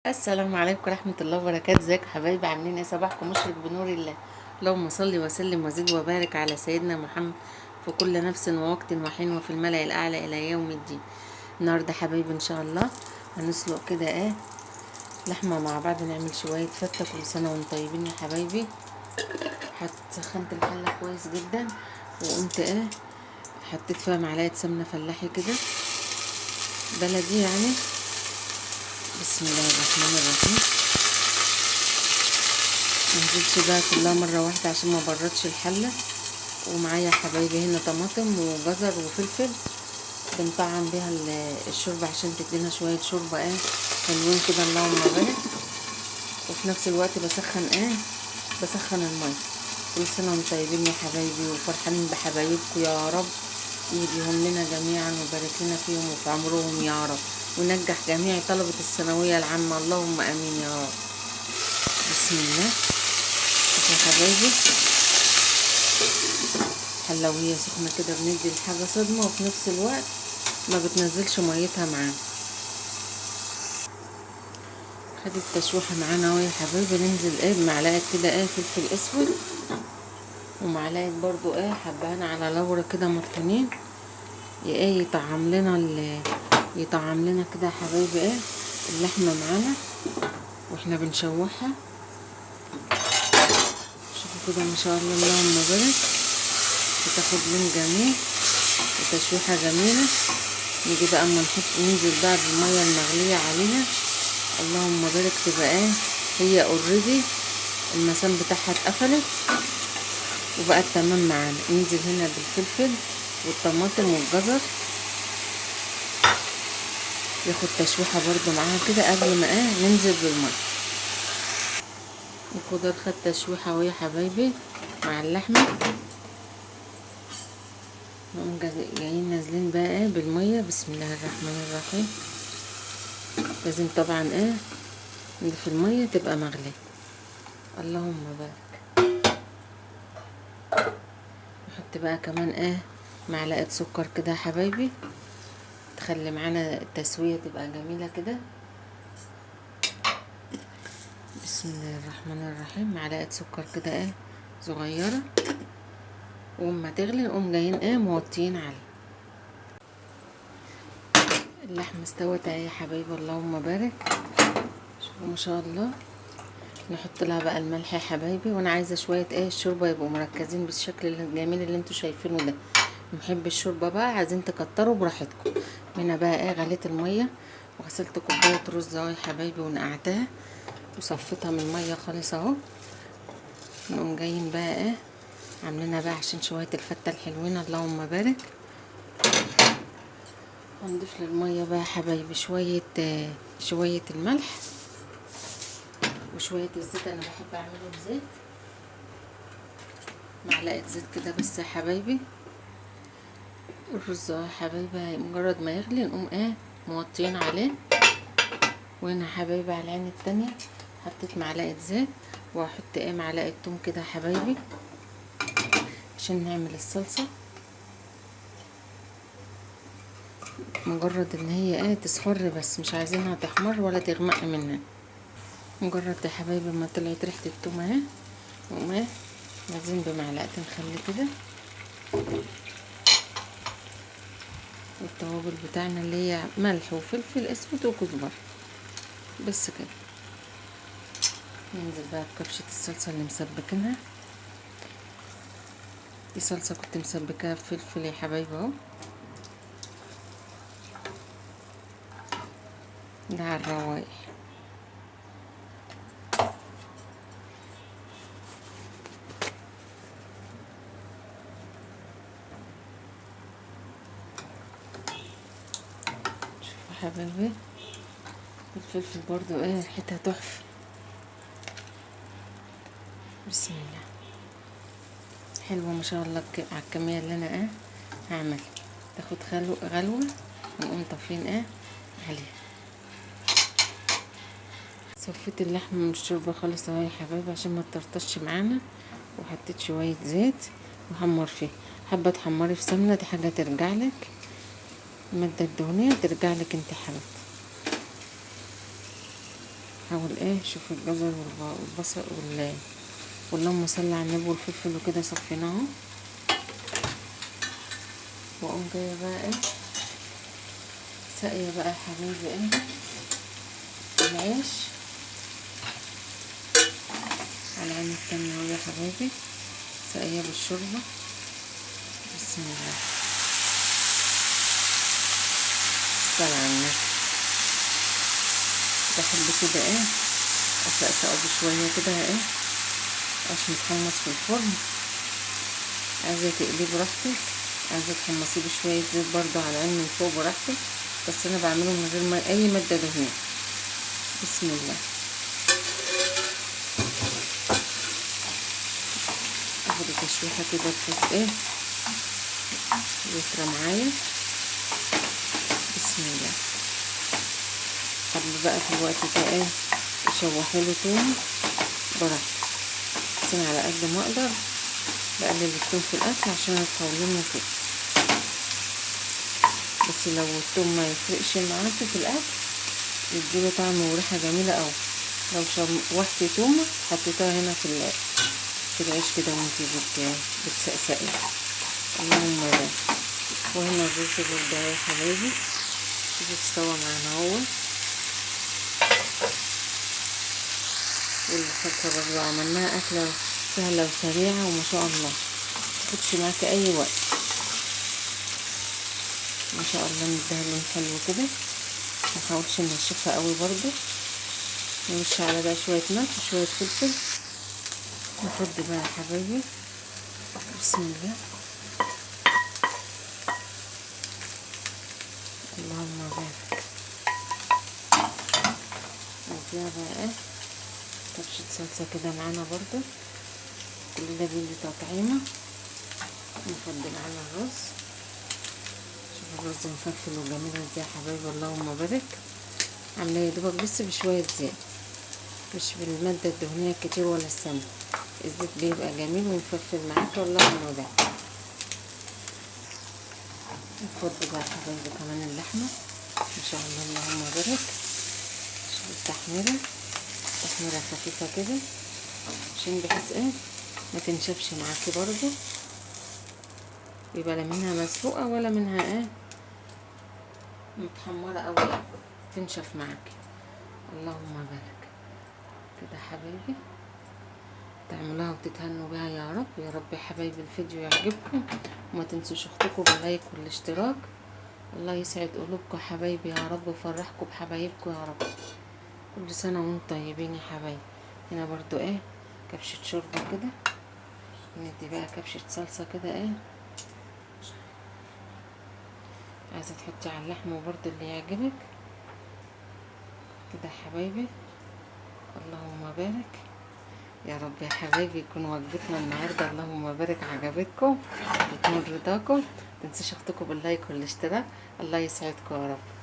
السلام عليكم ورحمة الله وبركاته. ازيكم حبايبي؟ عاملين ايه؟ صباحكم مشرق بنور الله. اللهم صل وسلم وزد وبارك على سيدنا محمد في كل نفس ووقت وحين وفي الملأ الأعلى إلى يوم الدين. النهارده حبايبي إن شاء الله هنسلق كده ايه لحمة مع بعض، نعمل شوية فتة. كل سنة وانتم طيبين يا حبايبي. سخنت الحلة كويس جدا وقمت ايه حطيت فيها معلقة سمنة فلاحي كده بلدي يعني. بسم الله الرحمن الرحيم. منزلش بقى كلها مرة واحدة عشان ما بردش الحلة. ومعايا حبايبي هنا طماطم وجزر وفلفل بنطعم بيها الشوربة عشان تدينا شوية شوربة ايه حلوين كده، اللهم بارك. وفي نفس الوقت بسخن ايه بسخن المية. كل سنة وانتم طيبين يا حبايبي وفرحانين بحبايبكم يا رب، يهديهم لنا جميعا ويبارك لنا فيهم وفي عمرهم يا رب، ونجح جميع طلبة الثانوية العامة، اللهم امين يا رب. بسم الله. شوفوا يا حبايبي الحلة وهي سخنة كده بندي الحاجة صدمة، وفي نفس الوقت ما بتنزلش ميتها معانا. خدت التشويحة معانا اهو يا حبايبي. ننزل ايه بمعلقة كده ايه فلفل اسود، ومعلقة برضو ايه حبهان على لورا كده مطحونين، ايه يطعم لنا كده يا حبايبي ايه اللحمة معانا واحنا بنشوحها. شوفوا كده ما شاء الله اللهم بارك، بتاخد لون جميل وتشويحة جميلة. نيجي بقى اما نحط ننزل بقى بالمية المغلية عليها، اللهم بارك، تبقى ايه هي already المسام بتاعها اتقفلت وبقت تمام معانا. ننزل هنا بالفلفل والطماطم والجزر، ياخد تشويحة برضو معاها كده قبل ما ايه ننزل بالمية. الخضار خد تشويحة اهو يا حبايبي مع اللحمة. نقوم جايين نازلين بقى ايه بالمية. بسم الله الرحمن الرحيم. لازم طبعا ايه نضيف المية تبقى مغلية، اللهم بارك. نحط بقى كمان ايه معلقة سكر كده يا حبايبي، تخلي معانا التسوية تبقى جميلة كده. بسم الله الرحمن الرحيم. معلقة سكر كده ايه صغيرة، وما تغلي نقوم جايين ايه موطيين عليه. اللحمة استوت اهي يا حبايبي اللهم بارك. شوفوا ما شاء الله. نحط لها بقى الملح يا حبايبي، وانا عايزة شوية ايه الشوربة يبقوا مركزين بالشكل الجميل اللي انتوا شايفينه ده. محب الشوربة بقى عايزين تكتروا براحتكم. هنا بقى ايه غليت المية وغسلت كوباية رز اهو يا حبايبي ونقعتها وصفيتها من المية خالص اهو. نقوم جايين بقى ايه عاملينها بقى عشان شوية الفتة الحلوين اللهم بارك. هنضيف للمية بقى يا حبايبي شوية الملح وشوية الزيت. انا بحب اعمله بزيت، معلقة زيت كده بس يا حبايبي. الرز اهو يا حبايبي مجرد ما يغلي نقوم ايه موطيين عليه. وهنا يا حبايبي على العين التانية حطيت معلقة زيت، وهحط ايه معلقة توم كده يا حبايبي عشان نعمل الصلصة. مجرد ان هي ايه تصفر بس، مش عايزينها تحمر ولا تغمق منها. مجرد يا حبايبي ما طلعت ريحة التوم اهي، نقوم ايه نازلين بمعلقتين خل كده، والتوابل بتاعنا اللي هي ملح وفلفل اسود وكزبره بس كده. ننزل بقى بكبشة الصلصة اللي مسبكينها. دي صلصة كنت مسبكاها بفلفل يا حبايبي اهو، ده على الروايح. شوفوا حبايبي الفلفل برضو ايه ريحتها تحفة. بسم الله، حلوة ما شاء الله على الكمية اللي انا ايه هعملها. تاخد غلوة ونقوم طافيين ايه عليها. صفيت اللحمة من الشوربة خالص اهو يا حبايبي عشان ما تطرطش معانا، وحطيت شوية زيت وحمر فيه. حابة تحمري في سمنة، دي حاجة ترجع لك المادة الدهنية ترجع لك انت حبيبتي. حاول ايه، شوف الجزر والبصل واللهم صل على النبي والفلفل وكده صفيناهم. واقوم جاية بقى ايه ساقيه بقى يا حبايبي ايه العيش على العين التانية اهو يا حبايبي، ساقيه بالشوربه. بسم الله، صل على النبي. بحب كده ايه اسقسقه بشوية كده ايه عشان يتحمص في الفرن. عايزه تقليه براحتك، عايزه تحمصيه بشوية زيت برضو على العين من فوق براحتك، بس انا بعمله من غير ما اي مادة دهنية. بسم الله. اخد تشويحه كده بحيث ايه يطرى معايا. بسم الله. حابة بقى في الوقت ده ايه اشوحي له توم براحتك، بس انا على قد ما اقدر بقلل التوم في الاكل عشان القولون وكده، بس لو التوم ما يفرقش معاكي في الاكل يديله طعم وريحه جميلة قوي. لو شوحتي تومة حطيتها هنا في العيش كده وانتي بتسقسقي. اللهم بارك. وهنا الرز برده يا حبايبي شوفوا استوى معانا اهو، والصلصه برضو عملناها اكله سهلة وسريعة وما شاء الله متاخدش معاكي اي وقت. ما شاء الله نديها لون حلو كده، منحاولش ننشفها قوي برضو. نرش على بقى شوية ملح وشوية فلفل. نفضي بقى يا حبايبي. بسم الله. اللهم بارك. نديها بقى ايه كبشة صلصة كده معانا برضو، كل ده بيدي تطعيمة. نفضي معانا الرز. شوف الرز مفلفل وجميل ازاي يا حبايبي، اللهم بارك. عاملاه يا دوبك بس بشوية زيت، مش بالمادة الدهنية الكتير ولا السمن. الزيت بيبقى جميل ومفلفل معاك، اللهم بارك. نفضي بقى يا حبايبي كمان اللحمة ما شاء الله، اللهم بارك. شوف التحميرة، تحميرة خفيفة كده عشان بحيث ايه ما تنشفش معاكي برضو، يبقى لا منها مسلوقة ولا منها ايه متحمرة قوي تنشف معاكي. اللهم بارك كده حبايبي، تعملوها وتتهنوا بيها يا رب. يا رب يا حبايبي الفيديو يعجبكم، وما تنسوش اختكم باللايك والاشتراك. الله يسعد قلوبكم حبايبي يا رب، ويفرحكم بحبايبكم يا رب. كل سنة وانتم طيبين يا حبايبي. هنا برضو ايه كبشة شوربة كده، ندي بقى كبشة صلصة كده ايه. عايزة تحطي على اللحمة برضو اللي يعجبك كده يا حبايبي، اللهم بارك. يا رب يا حبايبي يكون وجبتنا النهارده اللهم بارك عجبتكم وتنور رضاكم. متنسوش اختكم باللايك والاشتراك. الله يسعدكم يا رب.